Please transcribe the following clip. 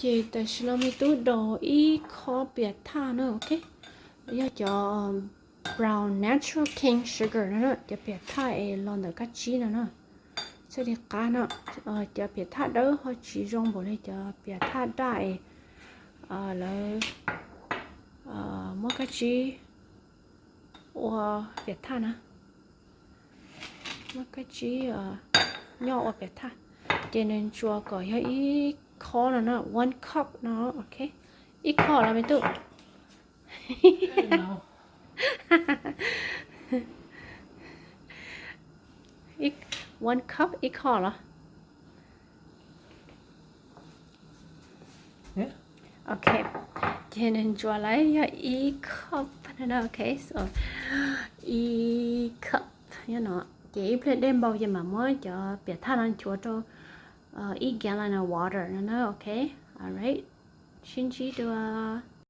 Ces tam sim no me tub daus ib khob piam thaj na, ok. Yog cov brown natural cane sugar no na, cov piam thaj es los ntawm kab tsib no na. Txhaj li qab no, cov piam thaj dawb ho tsis zoo npaum li cov piam thaj daj es lawv muab kab tsib ua piam thaj na. Muab kab tsib nyoj ua piam thaj. Ces nws ntsuas kom yog ib khob no na, one cup no, ok. Ib khob los me tub? One cup ib khob los? Ok, ces nws ntsuas lawm yog ib cup no, ok, so ib cup nyob no. Ces ib pliag dej npau ces mam muab cov piam thaj no nchuav rau ib gallon of water no na, ok. Alright, sib ntsib dua.